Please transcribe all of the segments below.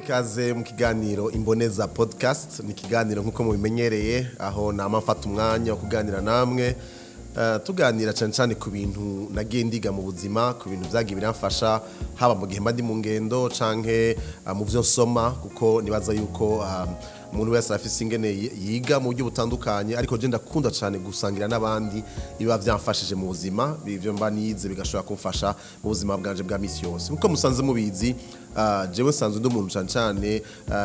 Ikaze mu kiganiro Imboneza Podcast. Ni ikiganiro nk'uko mubimenyereye, aho nama mfata umwanya wo kuganira namwe, tuganira cyane cyane ku bintu nagiye ndiga mu buzima, ku bintu byagiye biramfasha, haba mu gihe mba ndi mu ngendo canke mu byo nsoma, kuko nibaza yuko umuntu wese arafise ingene yiga mu buryo butandukanye. Ariko je ndakunda cyane gusangira n'abandi biba byamfashije mu buzima, ibyo mba nize bigashobora kumfasha mu buzima bwanje bwa misi yose. Nkuko musanze mubizi, jewe nsanzwe ndi umuntu cyane cyane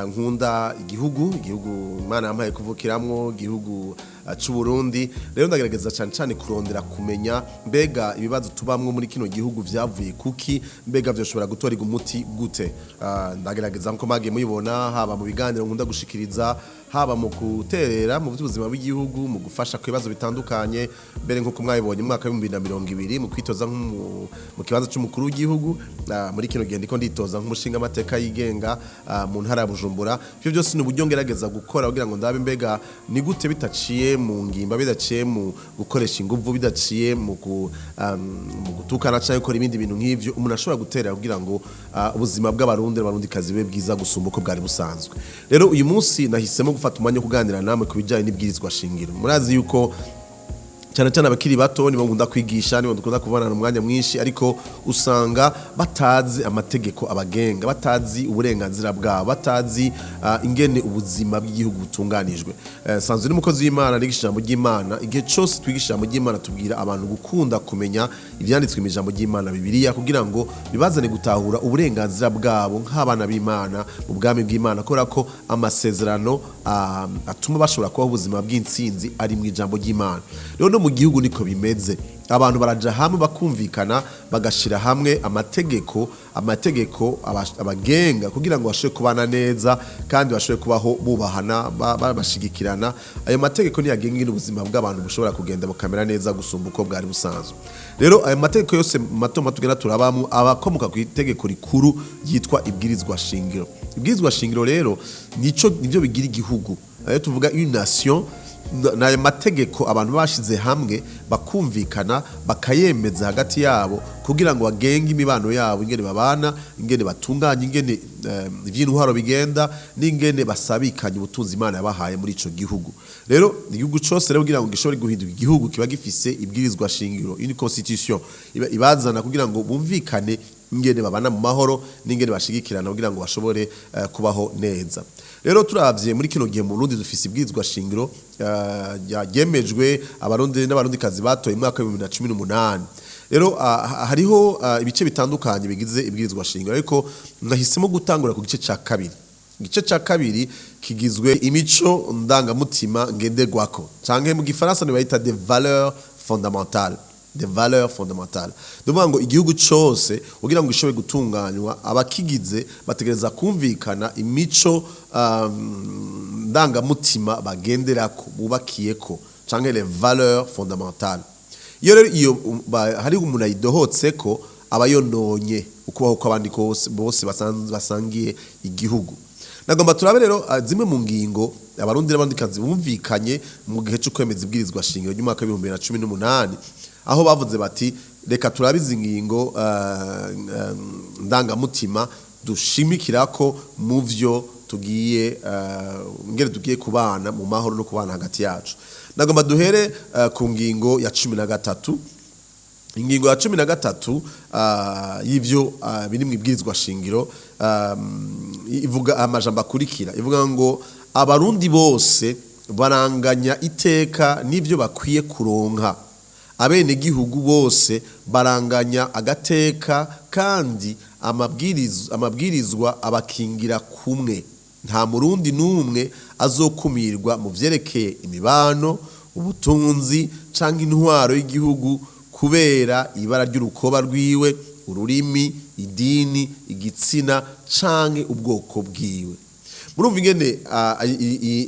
nkunda igihugu, igihugu Imana yampaye kuvukiramwo, igihugu c'u Burundi. Rero ndagerageza cyane cyane kurondera kumenya mbega ibibazo tubamwo muri kino gihugu vyavuye kuki, mbega vyoshobora gutorerwa umuti gute. Ndagerageza, nkuko mwagiye mubibona, haba mu biganiro nkunda gushikiriza, haba mu guterera mu by'ubuzima bw'igihugu, mu gufasha ku bibazo bitandukanye. Mbere, nkuko mwabibonye, mu mwaka wa 2020 mu kwitoza mu kibanza c'umukuru w'igihugu, muri kino gihe ndiko nditoza nk'umushinga amateka yigenga mu ntara ya Bujumbura. Ivyo byose ni uburyo ngerageza gukora kugira ngo ndabe mbega ni gute, bitaciye mu ngimba, bidaciye mu gukoresha inguvu, bidaciye mu gutukana cyangwa gukora ibindi bintu nk'ivyo, umuntu ashobora guterera kugira ngo ubuzima bw'Abarundi n'Abarundikazi bube bwiza gusumba uko bwari busanzwe. Rero uyu munsi nahisemo gufata umwanya wo kuganira namwe ku bijyanye n'ibwirizwa shingiro. Murazi yuko cyane cyane abakiri bato nibo nkunda kwigisha, nibo dukunda kubonana umwanya mwinshi, ariko usanga batazi amategeko abagenga, batazi uburenganzira bwabo, batazi ingene ubuzima bw'igihugu butunganijwe. Sanzwe n'umukozi w'Imana, nigisha ijambo ry'Imana. Igihe cyose twigisha ijambo ry'Imana, tubwira abantu gukunda kumenya ivyanditswe mu ijambo ry'Imana, Bibiliya, kugira ngo bibazane gutahura uburenganzira bwabo nk'abana b'Imana mu bwami bw'Imana, kubera ko amasezerano atuma bashobora kubaho ubuzima bw'intsinzi ari mu ijambo ry'Imana. Rero no mu gihugu niko bimeze: abantu baraja hamwe, bakumvikana, bagashira hamwe amategeko abagenga kugira ngo bashobore kubana neza kandi bashobore kubaho bubahana, bashigikirana. Ayo mategeko niyo agenga ingene ubuzima bw'abantu bushobora kugenda bukamera neza gusumba uko bwari busanzwe. Rero ayo mategeko yose mato mato tugenda turabamwo aba akomoka ku itegeko rikuru ryitwa ibwirizwa shingiro. Ibwirizwa shingiro rero nico, nivyo bigira igihugu. Ayo tuvuga une nation, n'ayo mategeko abantu bashize hamwe, bakumvikana, bakayemeza hagati yabo kugira ngo bagenge imibano yabo, ingene babana, ingene batunganya, ingene ivy'intwaro bigenda, n'ingene basabikanya ubutunzi Imana yabahaye muri ico gihugu. Rero igihugu cose rero, kugira ngo gishobore guhinduka igihugu, kiba gifise ibwirizwa shingiro, une constitution ibazana kugira ngo bumvikane ingene babana mu mahoro n'ingene bashigikirana kugira ngo bashobore kubaho neza. Rero turavye muri kino gihe mu Burundi, dufise ibwirizwa shingiro ryemejwe Abarundi n'Abarundikazi batoye mu mwaka wa 2018. Rero hariho ibice bitandukanye bigize ibwirizwa shingiro, ariko nahisemo gutangura ku gice ca kabiri. Igice ca kabiri kigizwe imico ndangamutima ngenderwako, canke mu Gifaransa nibayita des valeurs fondamentales, des valeurs fondamentales. Ndavuga ngo igihugu cose, kugira ngo gishobore gutunganywa, abakigize bategereza kumvikana imico ndangamutima bagenderako, bubakiyeko, canke les valeurs fondamentales. Iyo rero iyo hari umuntu ayidohotseko, aba yononye ukubaho kw'abandi kose bose basangiye igihugu. Nagomba turabe rero zimwe mu ngingo Abarundi n'Abarundikazi bumvikanye mu gihe cyo kwemeza ibwirizwa shingiro ry'umwaka wa 2018, aho bavuze bati: "Reka turabe izi ngingo ndangamutima dushimikirako mu vyo tugiye ngere tugiye kubana mu mahoro no kubana hagati yacu." Nagomba duhere ku ngingo ya 13. Ingingo ya 13 y'ivyo biri mu ibwirizwa shingiro ivuga amajambo akurikira. Ivuga ngo: "Abarundi bose baranganya iteka n'ivyo bakwiye kuronka. Abenegihugu bose baranganya agateka kandi amabwirizwa abakingira kumwe. Nta Murundi n'umwe azokumirwa mu vyerekeye imibano, ubutunzi canke intwaro y'igihugu kubera ibara ry'urukoba rwiwe, ururimi, idini, igitsina canke ubwoko bwiwe." Murumva ingene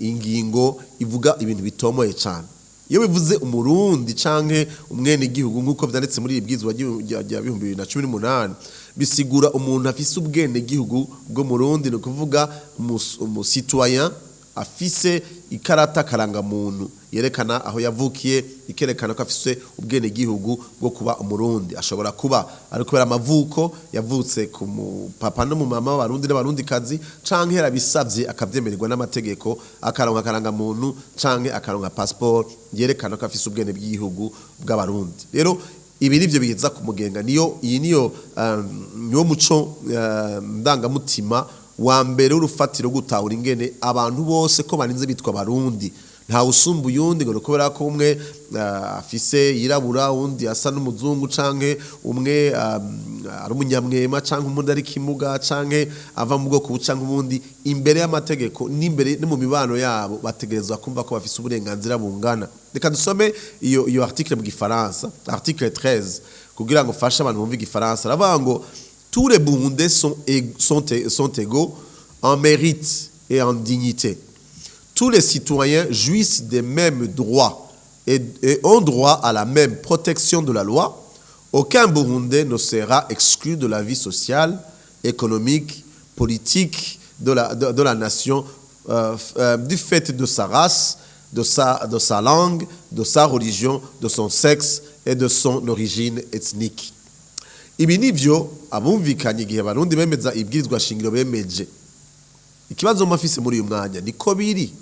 ingingo ivuga ibintu bitomoye cane. Iyo bivuze Umurundi canke umwene gihugu, nk'uko vyanditse muri iri bwirizwa rya 2018, bisigura umuntu afise ubwene gihugu bwo Murundi, ni ukuvuga umu citoyen. Afise ikarata karangamuntu yerekana aho yavukiye, ikerekana ko afise ubwenegihugu bwo kuba Umurundi. Ashobora kuba ari kubera amavuko, yavutse ku papa no mu mama w'Abarundi n'Abarundikazi, canke yarabisavye akavyemererwa n'amategeko, akaronka karangamuntu canke akaronka passport yerekana ko afise ubwene bw'igihugu bw'Abarundi. Rero ibi nivyo biza kumugenga. Niyo iyi niyo muco ndangamutima wa mbere w'urufatiro gutahura ingene abantu bose ko barinze bitwa Abarundi, nta usumba uyundi ngo kubera ko umwe afise yirabura, undi asa n'umuzungu, canke umwe ari umunyamwema, canke umundi ari kimuga, canke ava mu bwoko buca nk'ubundi. Imbere y'amategeko n'imbere no mu mibano yabo bategerezwa kumva ko bafise uburenganzira bungana. Reka dusome iyo article mu gifaransa, article 13, kugira ngo fashe abantu bumve igifaransa. Aravuga ngo: "Tous les Burundais sont égaux en mérite et en dignité. Tous les citoyens jouissent des mêmes droits et ont droit à la même protection de la loi. Aucun Burundais ne sera exclu de la vie sociale, économique, politique de la nation du fait de sa race, de sa langue, de sa religion, de son sexe et de son origine ethnique." Ibi nivyo abumvikanye igihe Abarundi bemeza ibwirizwa shingiro bemeje. Ikibazo mafise muri uyu mwanya niko biri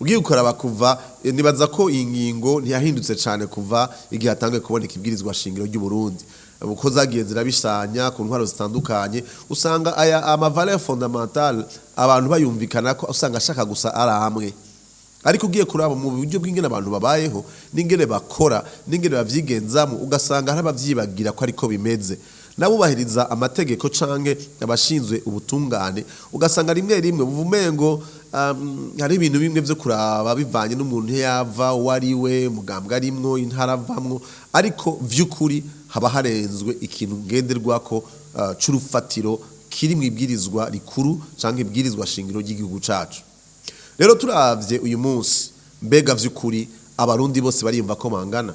ugiye gukoraba kuva nibaza ko iyi ngingo ntiyahindutse cyane kuva igihe hatangiye kuboneka ibwirizwa shingiro ry'u Burundi, uko zagiye zirabisanya ku ntwaro zitandukanye. Usanga aya ama valeurs fondamentales abantu bayumvikana ko usanga ashaka gusa ari amwe, ariko ugiye kuraba mu buryo bw'ingene abantu babayeho n'ingene bakora n'ingene bavyigenzamo, ugasanga hari abavyibagira ko ariko bimeze. N'abubahiriza amategeko canke abashinzwe ubutungane, ugasanga rimwe rimwe uvumengo hari ibintu bimwe vyo kuraba bivanye n'umuntu yava, uwo ari we, mugambwe arimwo, intara avamwo, ariko vy'ukuri haba harenzwe ikintu ngenderwako c'urufatiro kiri mu ibwirizwa rikuru canke ibwirizwa shingiro ry'igihugu cacu. Rero turavye uyu munsi, mbega vy'ukuri Abarundi bose bariyumva ko bangana?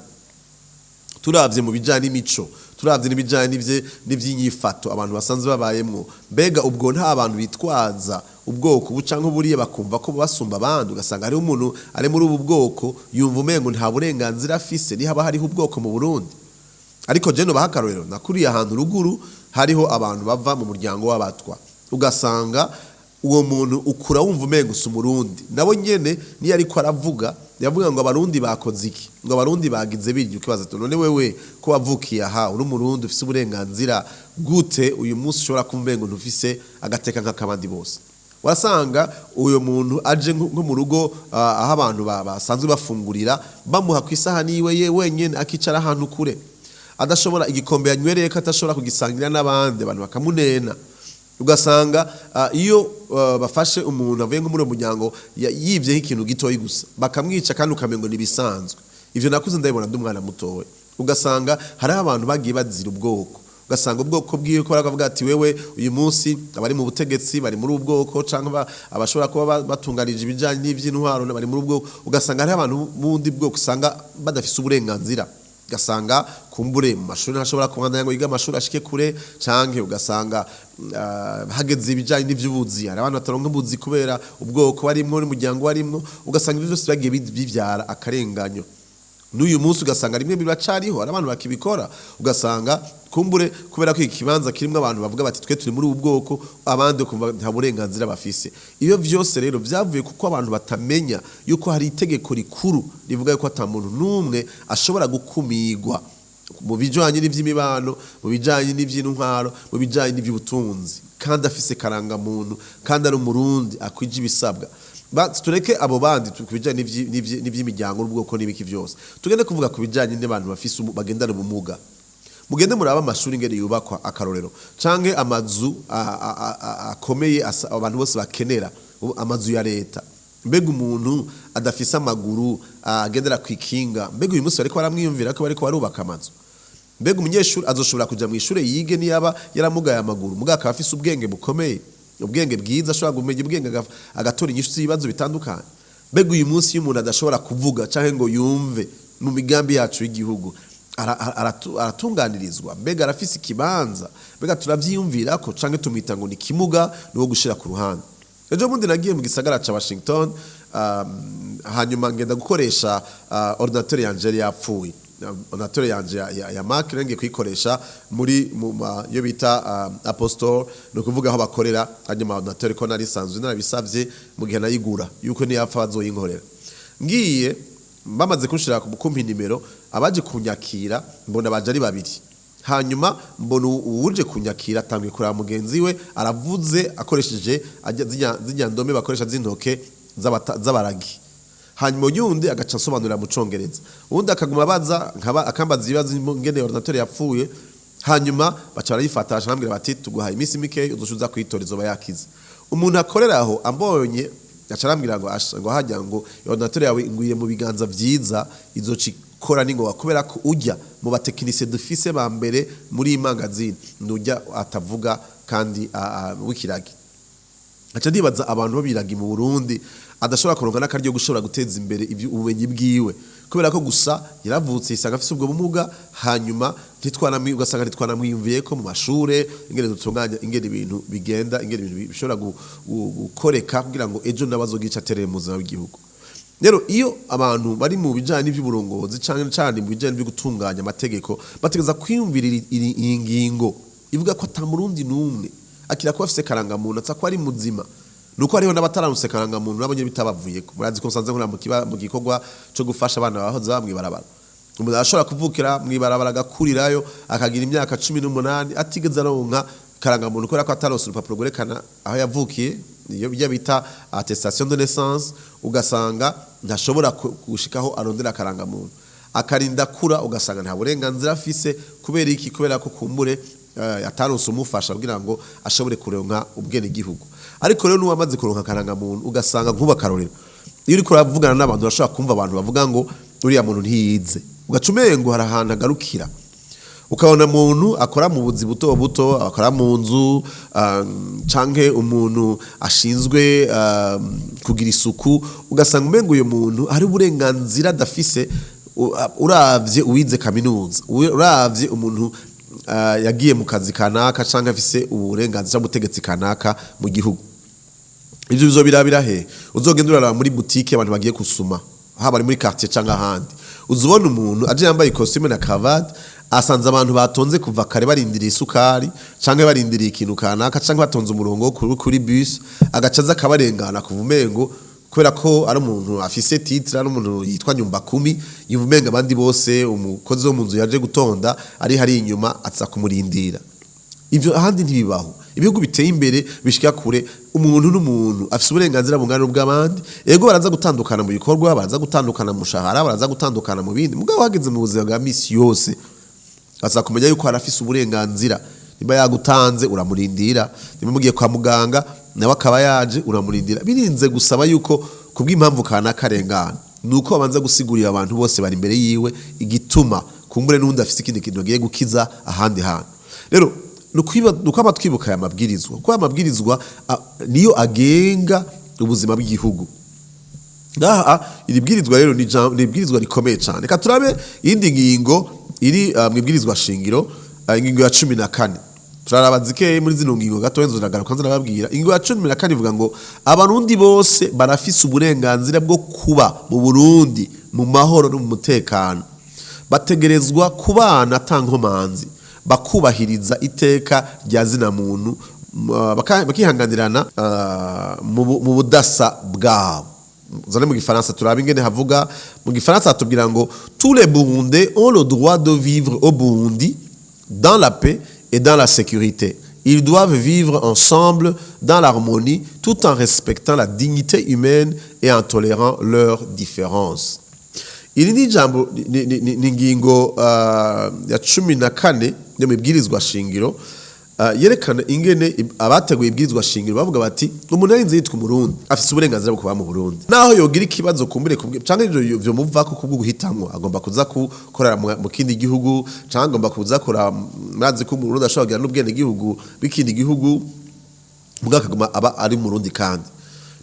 Turavye mu bijanye n'imico, turavye n'ibijanye n'ivy'inyifato abantu basanzwe babayemwo, mbega ubwo nta bantu bitwaza ubwoko buca nk'uburiya bakumva ko basumba abandi? Ugasanga hariho umuntu ari muri ubu bwoko yumva umengo nta burenganzira afise, nihaba hariho ubwoko mu Burundi. Ariko je nobaha akarorero: nakuriye ahantu ruguru, hariho abantu bava mu muryango w'Abatwa. Ugasanga uwo muntu ukura wumva umengo si Umurundi. Nabo nyene niyo ariko aravuga, yavuga ngo Abarundi bakoze iki, ngo Abarundi bagize birya. Ukibaza ati: "None wewe ko wavukiye aha, uri Umurundi, ufise uburenganzira gute, uyu munsi ushobora kumva umengo ntufise agateka nk'akabandi bose?" Wasanga uyo muntu aje nko mu rugo, aho abantu basanzwe bafungurira, bamuha ku isahani yiwe ye wenyene, akicara ahantu kure, adashobora igikombe yanywereye ko atashobora kugisangira n'abandi abantu, bakamunena. Ugasanga iyo bafashe umuntu avuye nko muri uwo muryango yivye nk'ikintu gitoyi gusa, bakamwica, kandi ukamengo nibisanzwe. Ivyo nakuze ndabibona ndi umwana mutoya. Ugasanga hariho abantu bagiye bazira ubwoko, ugasanga ubwoko bwiwe ko baravuga ati: "Wewe uyu munsi abari mu butegetsi bari muri ubu bwoko, canke abashobora kuba batunganije ibijanye n'ivy'intwaro bari muri ubu bwoko." Ugasanga hariho abantu bundi bwoko usanga badafise uburenganzira, ugasanga kumbure mu mashuri ntashobora kubandanya ngo yige amashuri ashike kure, canke ugasanga hageze ibijanye n'ivy'ubuzi, hari abantu bataronka ubuzi kubera ubwoko barimwo n'umuryango barimwo. Ugasanga ivyo vyose bagiye bivyara akarenganyo. N'uyu munsi ugasanga rimwe biracariho, hari abantu bakibikora. Ugasanga kumbure kubera ko iki kibanza kirimwo abantu bavuga bati: "Twe turi muri ubu bwoko", abandi ukumva nta burenganzira bafise. Iyo vyose rero vyavuye kuko abantu batamenya yuko hari itegeko rikuru rivuga yuko ata muntu n'umwe ashobora gukumigwa mu bijanye n'ivy'imibano, mu bijanye n'ivy'intwaro, mu bijanye n'ivy'ubutunzi, kandi afise karangamuntu, kandi ari Umurundi akwije ibisabwa. Tureke abo bandi ku bijanye n'ivy'imiryango n'ubwoko n'ibiki vyose, tugende kuvuga ku bijanye n'abantu bafise bagendana ubumuga. Mugende muraba amashuri ingene yubakwa, akarorero, canke amazu akomeye abantu bose bakenera, amazu ya leta. Mbega umuntu adafise amaguru, agendera kw'ikinga, mbega uyu munsi bariko baramwiyumvira ko bariko barubaka amazu? Mbega umunyeshuri azoshobora kuja mu ishure yige niyaba yaramugaye amaguru, mugabo akaba afise ubwenge bukomeye, ubwenge bwiza, ashobora kumenya ubwenge, agatora inyishu z'ibibazo bitandukanye? Mbega uyu munsi iyo umuntu adashobora kuvuga canke ngo yumve, mu migambi yacu y'igihugu aratunganirizwa? Mbega arafise ikibanza? Mbega turavyiyumvira ko, canke tumwita ngo ni kimuga, niwo gushira ku ruhande? Ejo bundi nagiye mu gisagara ca Washington, hanyuma ngenda gukoresha ordinateur yanje yari yapfuye, ordinateur yanje ya Mac. Ngiye kuyikoresha muri mu yo bita Apple Store, ni ukuvuga aho bakorera. Hanyuma ordinateur ko nari sanzwe narabisavye mu gihe nayigura yuko niyapfa bazoyinkorera, ngiye bamaze kunshira kumpa nimero, abaje kunyakira mbona baje ari babiri. Hanyuma mbona uwuje kunyakira atangiye kuraba mugenzi we, aravuze akoresheje zirya ndome bakoresha z'intoke z'abaragi. Hanyuma uyundi agaca asobanurira mu Congereza, uwundi akaguma abaza akambaza ibibazo ingene ordinateur yapfuye. Hanyuma baca barayifata, baca bambwira bati: "Tuguhaye iminsi mike, uzoca uza kuyitora, izoba yakize." Umuntu akorera aho ambonye aca arambwira ngo: "Asha," ngo, "hajya," ngo, "ordinateur yawe ingwiye mu biganza vyiza, izoca ikora ningoga, kubera ko ujya mu ba techniciens dufise ba mbere muri iyi mangazini nujya atavuga kandi w'ikiragi." Aca ndibaza abantu b'abiragi mu Burundi adashobora kuronka n'akaryo gushobora guteza imbere ubumenyi bwiwe kubera ko gusa yaravutse yisanga afise ubwo bumuga. Hanyuma ugasanga ntitwanamwiyumviye ko mu mashure, ingene dutunganya, ingene ibintu bigenda, ingene ibintu bishobora gukoreka kugira ngo ejo nawe azogica aterere mu buzima bw'igihugu. Rero iyo abantu bari mu bijanye n'ivy'uburongozi canke cane mu bijanye n'ivyo gutunganya amategeko bategeza kwiyumvira iyi ngingo ivuga ko ata Murundi n'umwe akira kuba afise karangamuntu atsa ko ari muzima. Nuko hariho n'abataranuse karangamuntu nabo nyene bitabavuyeko. Murazi ko nsanze nkora mu gikorwa co gufasha abana bahoze baba mw'ibarabara. Umuntu arashobora kuvukira mw'ibarabara, agakurirayo, akagira imyaka 18 atigeze aronka karangamuntu kubera ko ataronse urupapuro rwerekana aho yavukiye, iyo bijya bita attestation de naissance. Ugasanga ntashobora gushikaho arondera karangamuntu, akarinda kura, ugasanga nta burenganzira afise. Kubera iki? Kubera ko kumbure ataronse umufasha kugira ngo ashobore kuronka ubwene gihugu. Ariko rero n'uwamaze kuronka karangamuntu, ugasanga nkuba akarorero, iyo uriko uravugana n'abantu urashobora kumva abantu bavuga ngo uriya muntu ntiyize, ugaca umengo hari ahantu agarukira. Ukabona umuntu akora mu buzi buto buto, akora mu nzu, canke umuntu ashinzwe kugira isuku, ugasanga umengo uyu muntu hari uburenganzira adafise uravye uwize kaminuza, uravye umuntu yagiye mu kazi kanaka canke afise uburenganzira bw'ubutegetsi kanaka mu gihugu. Ivyo bizobirabira he? Uzogenda uraraba muri boutique abantu bagiye gusuma, haba ari muri quartier canke ahandi, uzubona umuntu aje yambaye costume na cravate, asanze abantu batonze kuva kare barindiriye isukari canke barindiriye ikintu kanaka canke batonze umurongo kuri bus, agaca aza akabarengana kuva umengo kubera ko ari umuntu afise titre, ari umuntu yitwa nyumba kumi, yumva umenga abandi bose, umukozi wo mu nzu yaje gutonda ari hari inyuma aza kumurindira. Ivyo ahandi ntibibaho. Ibihugu biteye imbere bishika kure, umuntu n'umuntu afise uburenganzira bungana n'ubw'abandi. Ego, baraza gutandukana mu bikorwa, baraza gutandukana mu mushahara, baraza gutandukana mu bindi, mugabo hageze mu buzima bwa misi yose aza kumenya yuko arafise uburenganzira. Niba yagutanze uramurindira, niba mugiye kwa muganga nawe akaba yaje uramurindira, birinze gusaba yuko kubw'impamvu kanaka arengana, nuko babanza gusigurira abantu bose bari imbere yiwe igituma kumbure n'undi afise ikindi kintu agiye gukiza ahandi hantu. Rero nukwama twibuka aya mabwirizwa, kuko aya mabwirizwa niyo agenga ubuzima bw'igihugu. Ngaha iri bwirizwa rero ni ibwirizwa rikomeye cyane. Reka turabe iyindi ngingo iri mu ibwirizwa shingiro, ingingo ya 14. Turaraba zikeye muri zino ngingo gatoya, nzonagaruka nzanababwira. Ingingo ya 14 ivuga ngo Abarundi bose barafise uburenganzira bwo kuba mu Burundi mu mahoro no mu mutekano, bategerezwa kubana ata nkomanzi, bakubahiriza iteka rya zina muntu, bakihanganirana mu budasa bwabo. Zane mu Gifaransa turabe ingene havuga. Mu Gifaransa hatubwira ngo: "Tous les Burundais ont le droit de vivre au Burundi dans la paix et dans la sécurité. Ils doivent vivre ensemble dans l'harmonie tout en respectant la dignité humaine et en tolérant leurs différences." Iri ni ijambo ni ingingo ya 14 yo mu ibwirizwa shingiro, yerekana ingene abateguye ibwirizwa shingiro bavuga bati umuntu arinze yitwa Umurundi afise uburenganzira bwo kuba mu Burundi, naho yogira ikibazo kumbure kubwe canke ivyo vyo muvako kubwo guhitamwo, agomba kuza gukorera mu kindi gihugu canke agomba kuza kora. Murazi ko Umurundi ashobora kugira n'ubwene gihugu b'ikindi gihugu, mugabo akaguma aba ari Umurundi. Kandi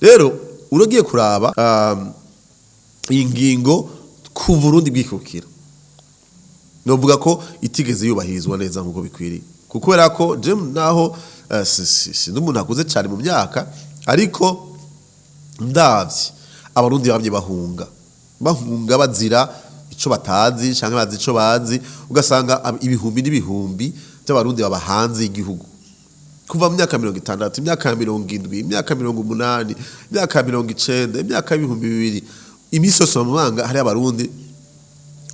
rero uragiye kuraba iyi ngingo kuva Urundi bwikukira, novuga ko itigeze yubahirizwa neza nkuko bikwiriye, kubera ko je naho si n'umuntu akuze cyane mu myaka, Ariko ndavye Abarundi bamye bahunga bazira ico batazi canke bazi ico bazi, ugasanga ibihumbi n'ibihumbi by'Abarundi baba hanze y'igihugu kuva mu myaka 60, imyaka 70, imyaka 80, imyaka 90, imyaka 2000. Iminsi yose bamubanga hari Abarundi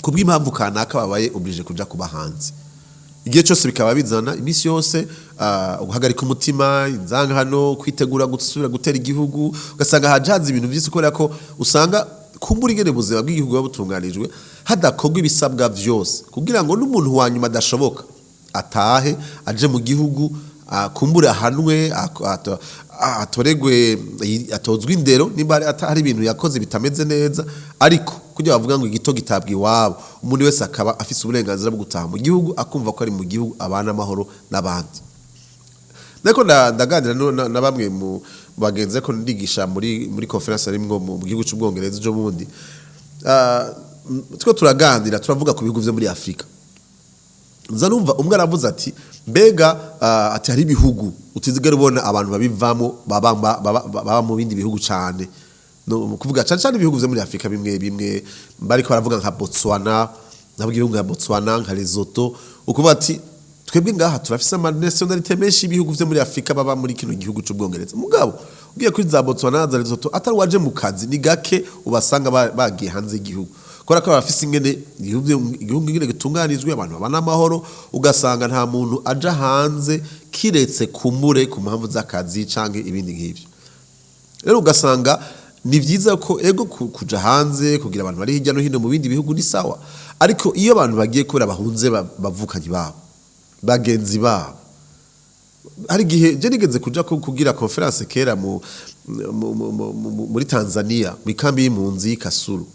kubw'impamvu kanaka babaye obligé kuja kuba hanze. Igihe cyose bikaba bizana iminsi yose guhagarika umutima, inzangano, kwitegura gusubira gutera igihugu. Ugasanga hajaza ibintu byinshi kubera ko usanga kumbura ingene ubuzima bw'igihugu buba butunganijwe, hadakorwa ibisabwa vyose kugira ngo n'umuntu wa nyuma adashoboka atahe aje mu gihugu, kumbure ahanwe, atoregwe, atozwe indero nimba hari ibintu yakoze bitameze neza. Ariko kugira bavuga ngo igito gitabwa iwabo, umuntu wese akaba afise uburenganzira bwo gutaha mu gihugu, akumva ko ari mu gihugu, abana amahoro n'abandi. Nako ndaganira na bamwe mu bagenzi ko ndigisha muri conférence arimwo mu gihugu cy'Ubwongereza ejo bundi. Two turaganira, turavuga ku bihugu vyo muri Afrika. Nza numva umwe aravuze ati: "Mbega," ati, "hari ibihugu utizigera ubona abantu babivamo baba mu bindi bihugu cane?" No kuvuga cane cane ibihugu vyo muri Afrika bimwe bimwe, bariko baravuga nka Botswana, ndavuga ibihugu nka Botswana, nka Lesotho. Ukuvuga ati: "Twebwe ngaha turafise ama nationalité menshi y'ibihugu vyo muri Afrika baba muri kino gihugu c'Ubwongereza." Mugabo ugiye kuri za Botswana, za Lesotho, atari waje mu kazi, ni gake ubasanga bagiye hanze y'igihugu, kubera ko bafise ingene igihugu ingene gitunganijwe, abantu babana amahoro. Ugasanga nta muntu aja hanze kiretse kumure ku mpamvu z'akazi canke ibindi nk'ivyo. Rero ugasanga ni vyiza ko ego kuja hanze kugira abantu bari hirya no hino mu bindi bihugu ni sawa, ariko iyo abantu bagiye kubera bahunze bavukanyi babo, bagenzi babo. Hari igihe je nigeze kuja kugira conférence kera muri Tanzania, mu ikambi y'impunzi y'Ikasuru.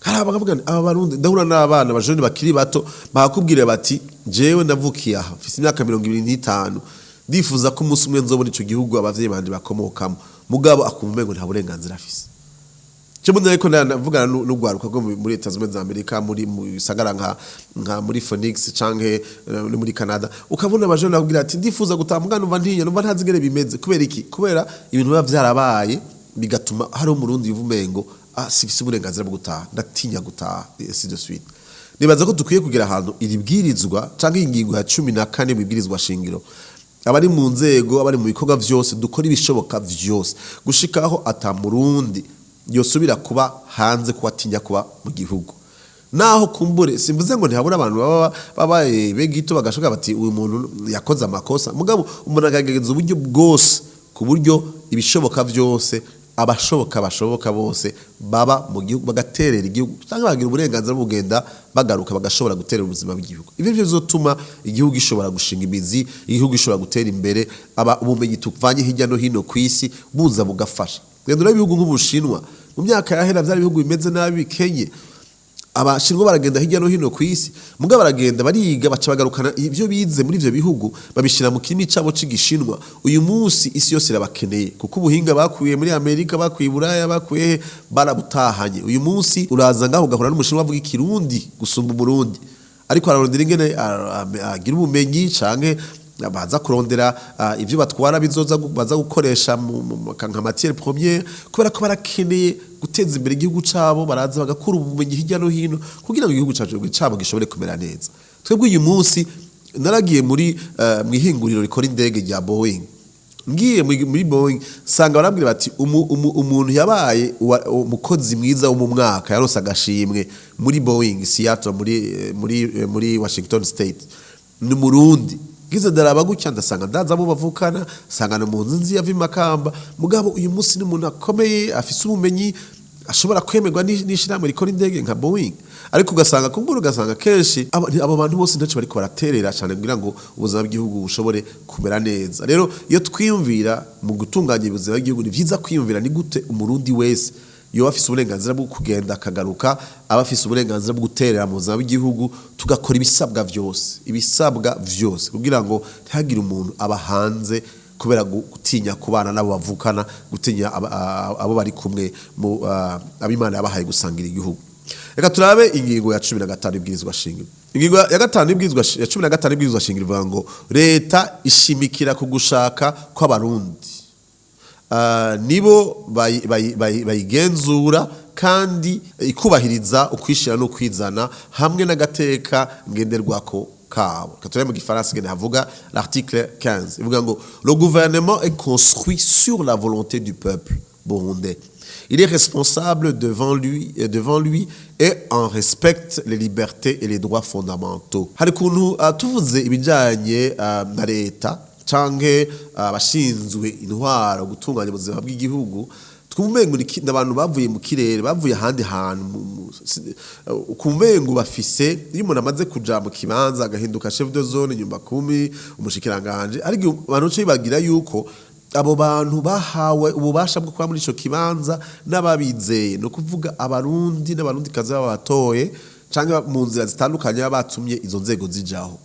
Hari bakavuga nti, aba Barundi, ndahura n'abana bajene bakiri bato, bakubwira bati: "Jewe navukiye aha, mfise imyaka 25, ndifuza ko umunsi umwe nzobona ico gihugu abavyeyi banje bakomokamo." Mugabo akumva umengo nta burenganzira afise. Cyo mbona ariko navugana n'urwaruka rwo muri Leta Zunze Ubumwe za Amerika, muri mu bisagara nka muri Phoenix canke no muri Canada, ukabona abajene bakubwira ati: "Ndifuza gutaha, mugabo numva ntinya, numva ntazi ingene bimeze." Kubera iki? Kubera ibintu biba vyarabaye bigatuma hari Umurundi yuva umengo: "Ah, sifise uburenganzira bwo gutaha, ndatinya gutaha," ainsi de suite. Nibaza ko dukwiye kugira ahantu iri bwirizwa canke ingingo ya 14 mu ibwirizwa shingiro, abari mu nzego, abari mu bikorwa vyose, dukora ibishoboka vyose gushikaho ata Murundi yosubira kuba hanze kuba atinya kuba mu gihugu. Naho kumbure simvuze ngo ntihabura abantu baba babaye begito bagashoka bati: "Uyu muntu yakoze amakosa." Mugabo umuntu akagerageza uburyo bwose ku buryo ibishoboka vyose, abashoboka bashoboka bose baba mu gihugu, bagaterera igihugu cyangwa bagira uburenganzira bwo kugenda bagaruka, bagashobora guterera ubuzima bw'igihugu. Ivyo byo bizotuma igihugu gishobora gushinga imizi, igihugu gishobora gutera imbere, aba ubumenyi tuvanye hirya no hino ku isi buza bugafasha. Genda urebe ibihugu nk'Ubushinwa, mu myaka yahera byari ibihugu bimeze nabi, bikenye. Abashinwa baragenda hirya no hino ku isi, mugabo baragenda bariga, baca bagarukana ibyo bize muri ivyo bihugu, babishira mu kirimi cabo c'Igishinwa. Uyu munsi isi yose irabakeneye, kuko ubuhinga bakuye muri Amerika, bakuye i Buraya, bakuye he, barabutahanye. Uyu munsi uraza ngaho ugahura n'Umushinwa avuga Ikirundi gusumba Umurundi, ariko ararondera ingene agira ubumenyi canke baza kurondera ivyo batwara bizoza baza gukoresha nka matière première, kubera ko barakeneye guteza imbere igihugu cabo. Baraza bagakura ubumenyi hirya no hino kugira ngo igihugu cacu cabo gishobore kumera neza. Twebwe uyu munsi naragiye muri mwihinguriro rikora indege rya Boeing. Ngiye muri Boeing, sanga barambwira bati: "Umuntu yabaye umukozi mwiza wo mu mwaka, yaronse agashimwe muri Boeing Seattle, muri Washington State, ni Murundi." Ngize ndaraba gutya, ndasanga ndaza abo bavukana, sanga ni umuntu nzi yava i Makamba. Mugabo uyu munsi ni umuntu akomeye, afise ubumenyi, ashobora kwemerwa n'ishirahamwe rikora indege nka Boeing. Ariko ugasanga kumbura, ugasanga kenshi abo bantu bose ntacyo bariko baraterera cyane kugira ngo ubuzima bw'igihugu bushobore kumera neza. Rero iyo twiyumvira mu gutunganya ubuzima bw'igihugu, ni vyiza kwiyumvira ni gute Umurundi wese yoba afise uburenganzira bwo kugenda akagaruka, aba afise uburenganzira bwo guterera mu buzima bw'igihugu, tugakora ibisabwa vyose, ibisabwa vyose kugira ngo ntihagire umuntu aba hanze kubera gutinya kubana n'abo bavukana, gutinya abo bari kumwe mu ab'Imana yabahaye gusangira igihugu. Reka turabe ingingo ya 15 ibwirizwa shingiro. Ingingo ya gatanu ibwirizwa ya 15 ibwirizwa shingiro ivuga ngo leta ishimikira ku gushaka kw'Abarundi. Nibo bayigenzura kandi ikubahiriza ukwishira no kwizana hamwe n'agateka ngenderwako kabo. Katore mu gifaransa ngene havuga l'article 15, ivuga ngo: "Le gouvernement est construit sur la volonté du peuple burundais. Il est responsable devant lui et en respecte les libertés et les droits fondamentaux." Hari kuntu tuvuze ibijanye na leta canke abashinzwe intwaro, gutunganya ubuzima bw'igihugu, twumengo ni abantu bavuye mu kirere, bavuye ahandi hantu, kumengo bafise, iyo umuntu amaze kuja mu kibanza agahinduka chef de zone, nyumba kumi, umushikiranganje, ariko abantu bace bibagira yuko abo bantu bahawe ububasha bwo kuba muri ico kibanza n'ababizeye, ni ukuvuga Abarundi n'Abarundi kazi babatoye canke mu nzira zitandukanye baba batumye izo nzego zijaho.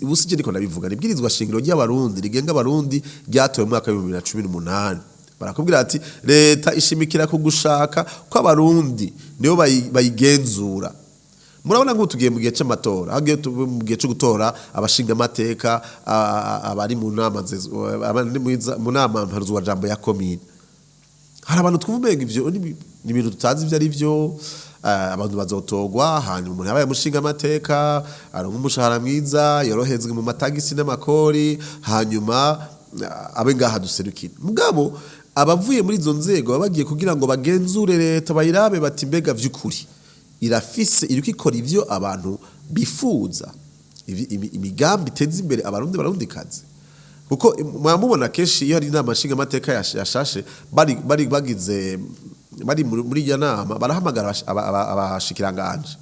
Ubu sije ndiko ndabivuga, ni ibwirizwa shingiro ry'Abarundi rigenga Abarundi ryatowe mu mwaka wa 2018. Barakubwira ati leta ishimikira ku gushaka ko Abarundi nibo bayigenzura. Murabona nk'ubu tugiye mu gihe c'amatora, hagiye mu gihe co gutora abashinga amateka, abari mu nama abari mu nama mpanuzwajambo ya komine. Hari abantu twumva umenga ivyo ni ibintu tutazi ivyo ari vyo. Abantu bazotogwa, hanyuma umuntu yabaye umushinga amateka aronka umushahara mwiza, yorohezwe mu matagisi n'amakori, hanyuma abe ngaha duserukira. Mugabo abavuye muri izo nzego baba bagiye kugira ngo bagenzure leta, bayirabe bati: mbega vy'ukuri irafise, iriko ikora ivyo abantu bifuza, imigambi iteza imbere Abarundi, Barundikazi? Kuko mwamubona kenshi iyo hari inama nshingamateka yashashe, bari bagize, bari muri iyo nama, barahamagara abashikiranganje.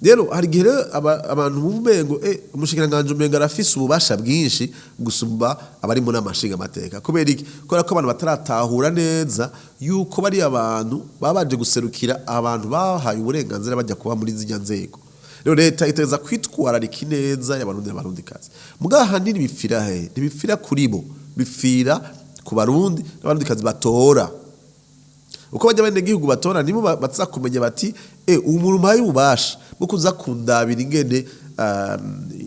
Rero hari igihe rero abantu bumva umengo umushikiranganje umengo arafise ububasha bwinshi gusumba abari mu nama nshingamateka. Kubera iki? Kubera ko abantu bataratahura neza yuko bari abantu baba baje guserukira abantu bahaye uburenganzira bajya kuba muri zirya nzego. Rero leta iteza kwitwararika ineza y'Abarundi n'Abarundikazi. Mugabo ahanini bipfira he? Ntibipfira kuri bo, bipfira ku Barundi n'Abarundikazi batora. Uko bajya bene gihugu batora, nibo baza kumenya bati: umuntu mpaye ububasha bwo kuza kundabira ingene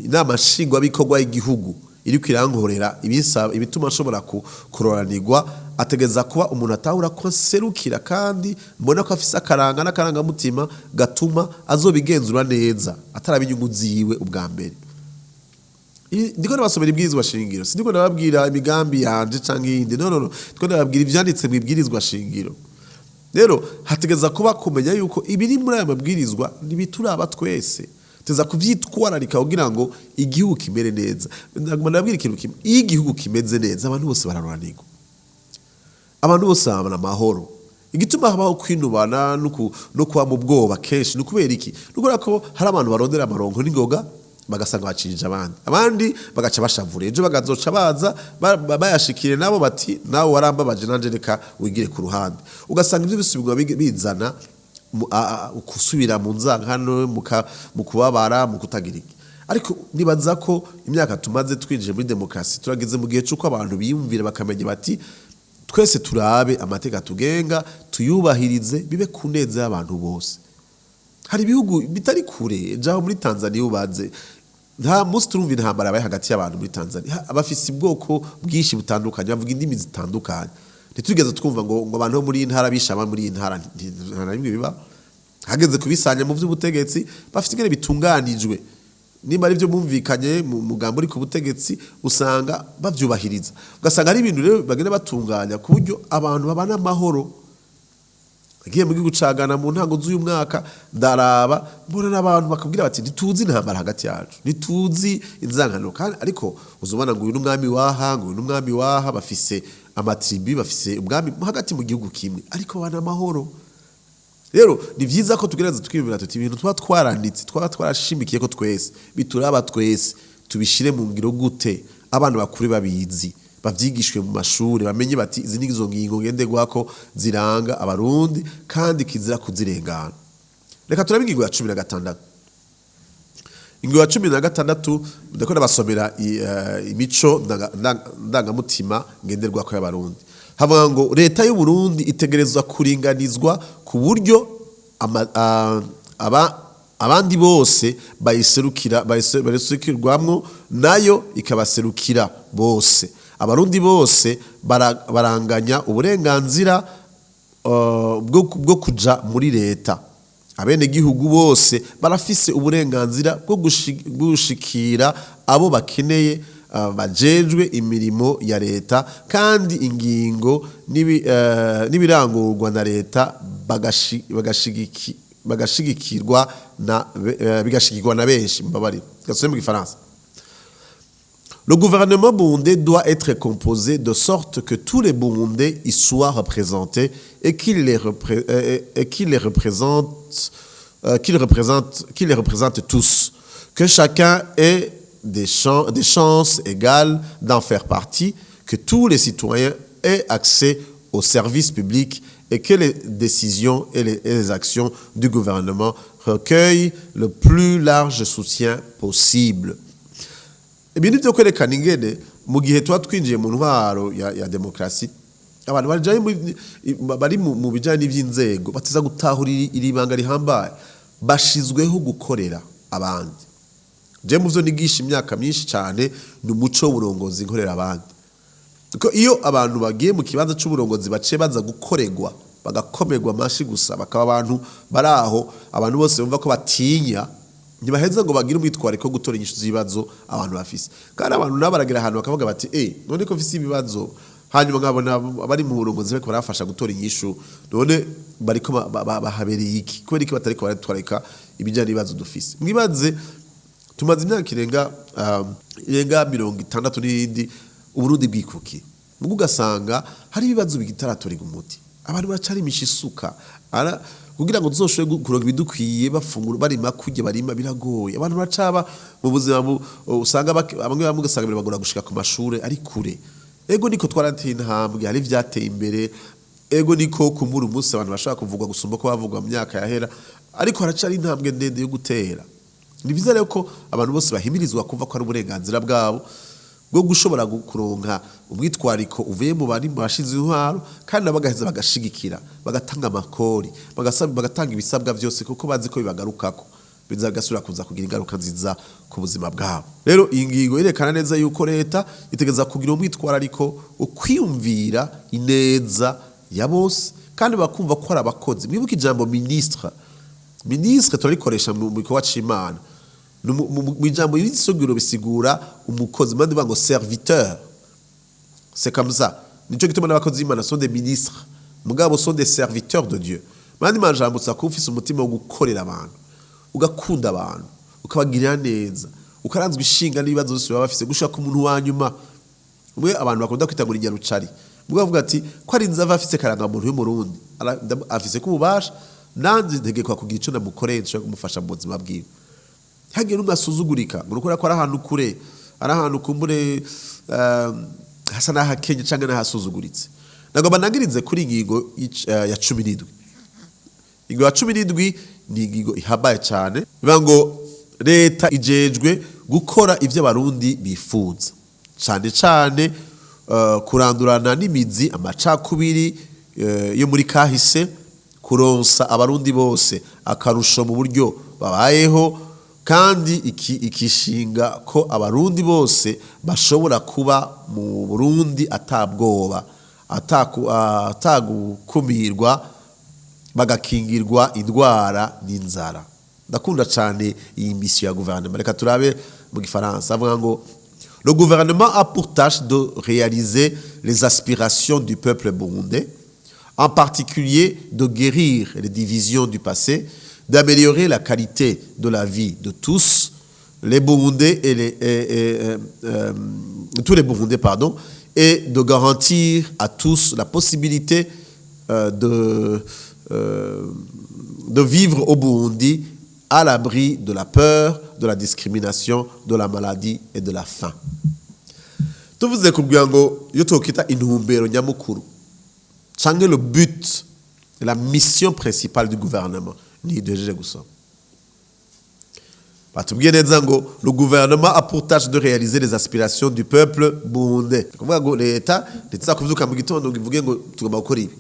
inama nshingwabikorwa y'igihugu iriko irankorera ibisaba, ibituma nshobora kuroranirwa, ategeza kuba umuntu atahura ko nserukira, kandi mbona ko afise akaranga n'akarangamutima gatuma azobigenzura neza, ataraba inyungu ziwe ubwa mbere. Ndiko ndabasomera ibwirizwa shingiro, sindiko ndababwira imigambi yanje canke iyindi. No, no, no, ndiko ndababwira ivyanditse mu ibwirizwa shingiro. Rero hategeza kuba kumenya yuko ibiri muri aya mabwirizwa ntibituraba twese, teza kuvyitwararika kugira ngo igihugu kimere neza. Ndaguma ndababwira ikintu kimwe: iyo igihugu kimeze neza, abantu bose bararoranirwa, abantu bose babona amahoro. Igituma habaho kwinubana no kuba mu bwoba kenshi ni ukubera iki? Ni ukubera ko hari abantu barondera amaronko n'ingoga, bagasanga bacinjije abandi, abandi bagaca bashavura, ejo bagazoca baza bayashikire nabo bati: nawe warambabaje, nanje reka wigire ku ruhande. Ugasanga ivyo bisubirwa bizana gusubira mu nzankano, mu kubabara, mu kutagira iki. Ariko nibaza ko imyaka tumaze twinjiye muri demokarasi, turageze mu gihe c'uko abantu biyumvira bakamenya bati: twese turabe amateka atugenga, tuyubahirize, bibe ku neza y'abantu bose. Hari ibihugu bitari kure, jaho muri Tanzania ubanze, nta munsi turumva intambara yabaye hagati y'abantu muri Tanzania. Bafise ubwoko bwinshi butandukanye, bavuga indimi zitandukanye, ntitugeze twumva ngo abantu bo muri iyi ntara bishe aba muri iyi ntara. Nta na rimwe biba. Hageze kubisanya mu by'ubutegetsi, bafite ingene bitunganijwe. Nimba ari byo bumvikanye mu mugambo uri ku butegetsi, usanga bavyubahiriza. Ugasanga ari ibintu rero bagenda batunganya ku buryo abantu babana amahoro. Nagiye mu gihugu ca Ghana mu ntango z'uyu mwaka, ndaraba, mbona n'abantu bakabwira bati: ntituzi intambara hagati yacu, ntituzi inzangano. Kandi ariko uzubona ngo uyu n'umwami waha, ngo uyu n'umwami waha, bafise amatribu, bafise ubwami hagati mu gihugu kimwe, ariko babana amahoro. Rero ni vyiza ko tugerageza twiyumvira tuti: ibintu tuba twaranditse, twaba twarashimikiye ko twese bituraba twese, tubishire mu ngiro gute? Abana bakure babizi, bavyigishwe mu mashuri, bamenye bati: izi ni izo ngingo ngenderwako ziranga Abarundi kandi kizira kuzirengana. Reka turabe ingingo ya 16. Ingingo ya 16, ndako ndabasomera imico ndangamutima ngenderwako y'Abarundi. Havuga ngo leta y'u Burundi itegerezwa kuringanizwa ku buryo abandi bose bayiserukira, bayiserukirwamwo, nayo ikabaserukira bose. Abarundi bose baranganya uburenganzira bwo kuja muri leta. Abenegihugu bose barafise uburenganzira bwo gushikira abo bakeneye bajejwe imirimo ya leta, kandi ingingo n'ibirangurwa na leta bigashigikirwa na benshi. Mbabarira, gasubire mu Gifaransa. Le gouvernement burundais doit être composé de sorte que tous les Burundais y soient représentés et qu'ils les représentent, qu'ils les représentent tous. Que chacun ait des chances égales d'en faire partie, que tous les citoyens aient accès aux services publics et que les décisions et les actions du gouvernement recueillent le plus large soutien possible. Ibi ni byo kwerekana ingene mu gihe tuba twinjiye mu ntwaro ya demokarasi, abantu bari mu bijanye n'ivy'inzego bateza gutahura iri banga rihambaye: bashizweho gukorera abandi. Je mu vyo nigisha imyaka myinshi cyane ni umuco w'uburongozi nkorera abandi, kuko iyo abantu bagiye mu kibanza c'uburongozi bace baza gukorerwa, bagakomerwa amashi gusa, bakaba abantu bari aho abantu bose bumva ko batinya, ntibaheza ngo bagire umwitwariko wo gutora inyishu z'ibibazo abantu bafise. Kandi abantu nabo baragera ahantu bakavuga bati: "None ko mfise ibibazo, hanyuma nkabona abari mu burongozi bariko barafasha gutora inyishu, none bariko bahabereye iki? Kubera iki batariko baratwarika ibijanye n'ibibazo dufise?" Mwibaze, tumaze imyaka irenga 60 n'iyindi Uburundi bwikukiye, mugo ugasanga hari ibibazo bigitaratorega umuti. Abantu baracarimisha isuka kugira ngo tuzoshobore kuronka ibidukwiye, bafungura, barima, kurya, barima biragoye. Abantu baracaba mu buzima usanga bamwe bamwe ugasanga birabagora gushika ku mashure ari kure. Ego, niko twarateye intambwe, hari ivyateye imbere. Ego, niko kumbura umunsi abantu bashobora kuvugwa gusumba ko bavugwa mu myaka yahera, ariko haracari intambwe ndende yo gutera. Ni byiza rero ko abantu bose bahimirizwa kumva ko ari uburenganzira bwabo bwo gushobora kuronka umwitwariko uvuye mu bari mu bashinze intwaro, kandi nabo bagaheza bagashigikira, bagatanga amakori, bagatanga ibisabwa byose, kuko bazi ko bibagarukako, biza bigasubira kuza kugira ingaruka nziza ku buzima bwabo. Rero iyi ngingo irekana neza yuko leta itegeza kugira umwitwarariko ukwiyumvira ineza ya bose, kandi bakumva ko ari abakozi. Mwibuke ijambo ministre. Ministre turarikoresha mu gikorwa c'Imana. Mu ijambo y'isogiro bisigura umukozi, mandi ngo serviteur, c'est comme ça. Nico gituma n'abakozi b'Imana sont des ministres, mugabo sont des serviteurs de Dieu. Mandi majambo, usa kuba ufise umutima wo gukorera abantu, ugakunda abantu, ukabagirira neza, ukaranzwa ishinga n'ibibazo byose baba bafise, gushaka umuntu wa nyuma umwe abantu bakunda kwita ngo ni nyarucari. Mugabo avuga ati ko ari nzava afise karangamuntu y'Umurundi, afise ko ububasha, nanjye ntegekwa kugira ico namukoreye nshobora kumufasha mu buzima bwiwe. Ntihagire n'umwe asuzugurika ngo nukora ko ari ahantu kure, ari ahantu kumbure hasa n'ahakenye canke n'ahasuzuguritse. Nagomba nangirize kuri ingingo ya 17. Ingingo ya 17 ni ingingo ihambaye cyane, bivuga ngo leta ijejwe gukora ivyo Abarundi bifuza, cane cane kurandurana n'imizi amacakubiri yo muri kahise, kuronsa Abarundi bose akarusho mu buryo babayeho, kandi ikishinga ko Abarundi bose bashobora kuba mu Burundi atabwoba, atagukumirwa, bagakingirwa indwara n'inzara. Ndakunda cyane iyi mission ya guverinoma. Reka turabe mu Gifaransa. Avuga ngo: "Le gouvernement a pour tâche de réaliser les aspirations du peuple burundais, en particulier de guérir les divisions du passé, d'améliorer la qualité de la vie de tous les Burundais et, les, et, tous les Burundais, pardon, et de garantir à tous la possibilité de vivre au Burundi à l'abri de la peur, de la discrimination, de la maladie et de la faim." Tuvuze kugira ngo iyo tokita intumbero nyamukuru canke le but, la mission principale du gouvernement, ni duhejeje gusoma. Batubwiye neza ngo: "Le gouvernement a pour tâche de réaliser les aspirations du peuple burundais." Kuvuga ngo leta ntiza kuvyuka mu gitondo ngo ivuge ngo tugomba gukora ibi,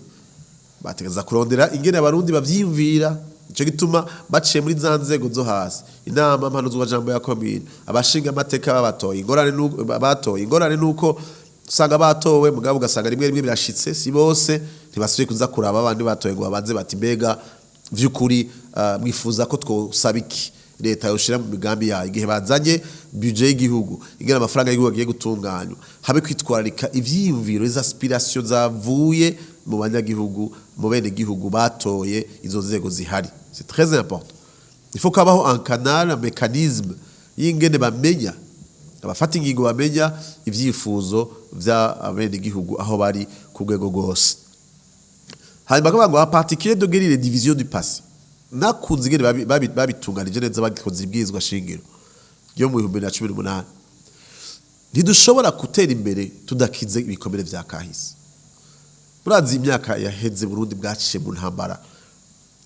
bategeza kurondera ingene Abarundi bavyiyumvira. Nico gituma baciye muri za nzego zo hasi, inama mpanuzwajambo ya komine, abashinga amateka babatoye. Ingorane nuko batoye, ingorane nuko Usanga batowe, mugabo ugasanga rimwe rimwe birashitse, si bose, ntibasubiye kuza kuraba abandi batowe ngo babanze bati: "Mbega vy'ukuri mwifuza ko twosaba iki leta yoshira mu migambi yayo?" Igihe bazanye budget y'igihugu, ingene amafaranga y'igihugu agiye gutunganywa, habe kwitwararika ivyiyumviro, les aspirations zavuye mu banyagihugu, mu bene gihugu batoye izo nzego zihari. C'est très important. Il faut kabaho un canal, un mécanisme y'ingene bamenya, abafata ingingo bamenya ivyifuzo vy'abenegihugu aho bari ku rwego rwose. Hanyuma bakavuga ngo: "En particulier de guérir les divisions du passé." Nakunze ingene babitunganije neza, bagikoze ibwirizwa shingiro ryo mu 2018. Ntidushobora gutera imbere tudakize ibikomere vya kahise. Murazi imyaka yaheze Burundi bwaciye mu ntambara,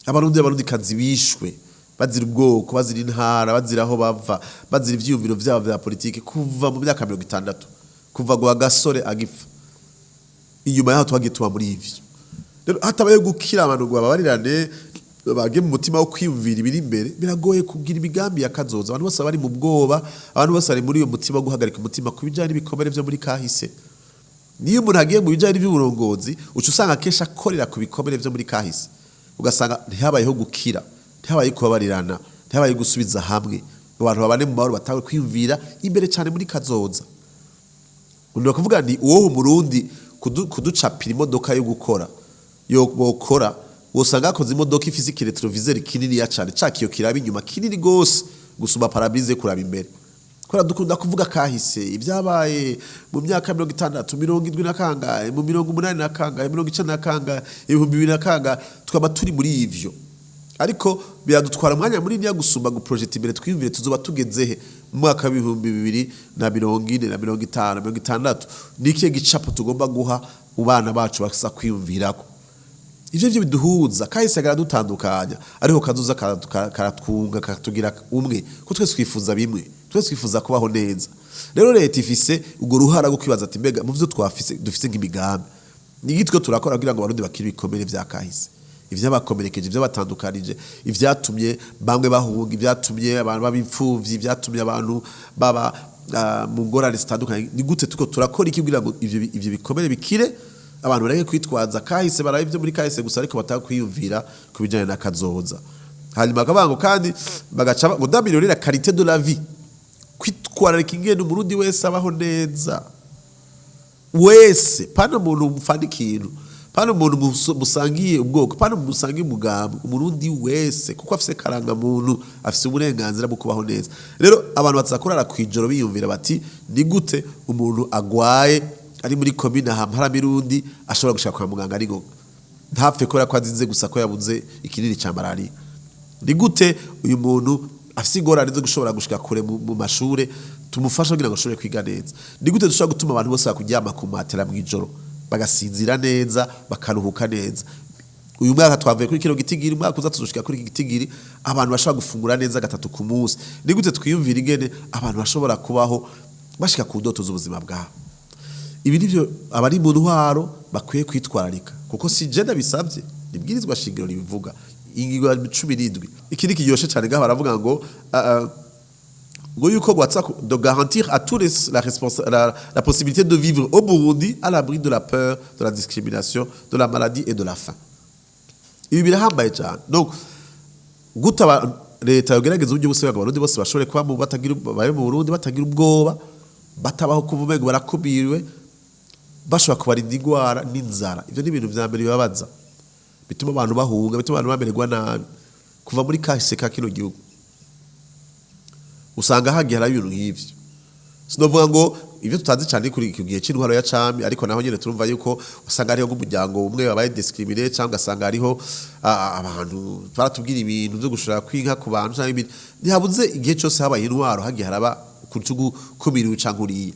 Abarundi, Abarundikazi bishwe bazira ubwoko, bazira intara, bazira aho bava, bazira ivyiyumviro vyabo vya politike, kuva mu myaka 60, kuva gwa gasore agipfa. Inyuma yaho twagiye tuba muri ivyo. Rero hatabaye gukira, abantu ngo bababarirane, bage mu mutima wo kwiyumvira ibiri imbere, biragoye kugira imigambi ya kazoza. Abantu bose bari mu bwoba, abantu bose bari muri uyo mutima wo guhagarika umutima ku bijanye n'ibikomere vyo muri kahise. Niyo umuntu agiye mu bijanye n'ivy'uburongozi, uca usanga akenshi akorera ku bikomere vyo muri kahise, ugasanga ntihabayeho gukira, ntihabaye kubabarirana, ntihabaye gusubiza hamwe ngo abantu babane mu mahoro, batawe kwiyumvira imbere cyane muri kazoza. Undi kuvuga ni uwo Umurundi kuducapira imodoka yo gukora, yo bokora, wosanga akoze imodoka ifise iki rétroviseur kinini ya cyane, ca kiyo kiraba inyuma kinini gose gusumba pare-brise kuraba imbere, kubera dukunda kuvuga kahise, ibyabaye mu myaka 60, 70 na kangahe, mu 80 na kangahe, 90 na kangahe, 2000 na kangahe, tukaba turi muri ivyo. Ariko biradutwara umwanya munini ya gusumba guprojeta imbere, twiyumvire tuzoba tugeze he mu mwaka w'2040 na 50, 60. Ni ikihe gicapo tugomba guha mu bana bacu basa kwiyumvirako? Ivyo byo biduhuza. Kahise karadutandukanya, ariko kazoza karatwunga, katugira umwe, ko twese twifuza bimwe, twese twifuza kubaho neza. Rero leta ifise urwo ruhara rwo kwibaza ati: "Mbega mu vyo twafise, dufise nk'imigambi, ni iki twe turakora kugira ngo Abarundi bakire ibikomere vya kahise, ivyabakomerekeje, ivyabatandukanije, ivyatumye bamwe bahunga, ivyatumye abantu baba imfuvyi, ivyatumye abantu baba mu ngorane zitandukanye? Ni gute tuko turakora iki kugira ngo ivyo bikomere bikire, abantu bareke kwitwaza kahise, barabe ibyo muri kahise gusa, ariko bataka kwiyumvira ku bijanye na kazoza?" Hanyuma bakavuga ngo kandi bagaca ngo d'améliorer la qualité de la vie, kwitwararika ingene Umurundi wese abaho neza wese, pana umuntu mufana ikintu, pana umuntu musangiye ubwoko, pana umuntu musangiye umugambi, Umurundi wese kuko afise karangamuntu, afise uburenganzira bwo kubaho neza. Rero abantu baza kurara kwijoro biyumvira bati: "Ni gute umuntu agwaye ari muri komine Hamaramirundi ashobora gushika kwa muganga ari ngoga, ntapfe kubera ko azinze gusa ko yabuze ikinini ca malaria? Ni gute uyu muntu afise ingorane zo gushobora gushika kure mu mashure tumufasha kugira ngo ashobore kwiga neza? Ni gute dushobora gutuma abantu bose bakuryama ku matera mw'ijoro, bagasinzira neza, bakaruhuka neza? Uyu mwaka twavuye kuri kino gitigiri, umwaka uza tuzoshika kuri iki gitigiri, abantu bashobora gufungura neza gatatu ku munsi. Ni gute twiyumvira ingene abantu bashobora kubaho, bashika ku ndoto z'ubuzima bwabo?" Ibi nivyo abari mu ntwaro bakwiye kwitwararika, kuko si je ndabisavye, nibwirizwa shingiro ribivuga, ingingo ya 17. Ikindi kiryoshe cyane ngaho, baravuga ngo ngo yuko gwatsa de garantir à tous les, la, responsa la, la possibilité de vivre au Burundi à l'abri de la peur, de la discrimination, de la maladie et de la faim. Ibi birahambaye cyane. Donc guta leta yogerageza uburyo bwose ngo Abarundi bose bashobore kuba mu batagira, babe mu Burundi batagira ubwoba, batabaho kuva umengo barakumiriwe, bashobora kubarinda ingwara n'inzara. Ivyo ni ibintu vya mbere bibabaza, bituma abantu bahunga, bituma abantu bamererwa nabi. Kuva muri kahise ka kino gihugu usanga hagiye hari ibintu nk'ivyo. Sinovuga ngo ibyo tutazi cyane kuri iki gihe c'intwaro ya cami, ariko naho nyene turumva yuko usanga hariho nk'umuryango umwe wabaye discriminé, cyangwa ugasanga hariho abantu baratubwira ibintu byo gushora kwinka ku bantu cyangwa ibindi. Ntihabuze, igihe cyose habaye intwaro hagiye haraba ukuntu gukumiriwe canke uriya.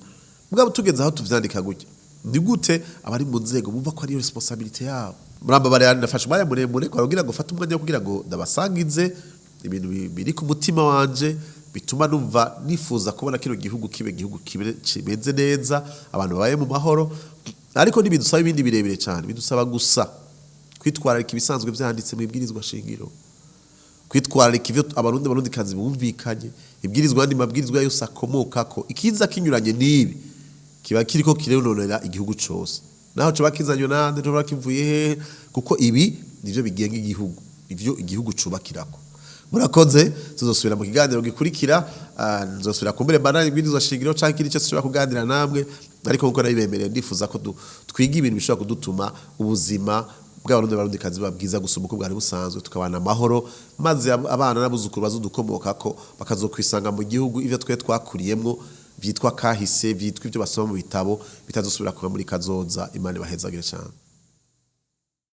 Mugabo tugeze aho tuvyandika gutya, ni gute abari mu nzego bumva ko ariyo responsabilité yabo? Murambabarira, nafashe umwanya muremure kugira ngo fate umwanya wo kugira ngo ndabasangize ibintu biri ku mutima wanje, bituma numva nifuza kubona kino gihugu kibe igihugu kimeze neza, abantu babaye mu mahoro. Ariko ntibidusaba ibindi birebire cyane, bidusaba gusa kwitwararika ibisanzwe vyanditse mu ibwirizwa shingiro, kwitwararika ivyo Abarundi, Abarundikazi bumvikanye, ibwirizwa andi mabwirizwa yose akomokako. Ikiza kinyuranye n'ibi Kiba kiriko kirononera igihugu cose, naho coba kizanywe nande, coba kivuye hehe, kuko ibi nivyo bigenga igihugu, ivyo igihugu cubakirako. Murakoze, tuzosubira mu kiganiro gikurikira. Nzosubira kumbere mbana ibwirizwa shingiro canke ikindi cyose ushobora kuganira namwe, ariko nkuko nabibemereye, ndifuza ko twiga ibintu bishobora kudutuma ubuzima bw'Abarundi n'Abarundikazi buba bwiza gusumba uko bwari busanzwe, tukabana amahoro, maze abana n'abuzukuru bazodukomokako bakazokwisanga mu gihugu ivyo twe twakuriyemwo vyitwa kahise, vyitwa ivyo basoma mu bitabo, bitazosubira kuba muri kazoza. Imana ibahezagire cane.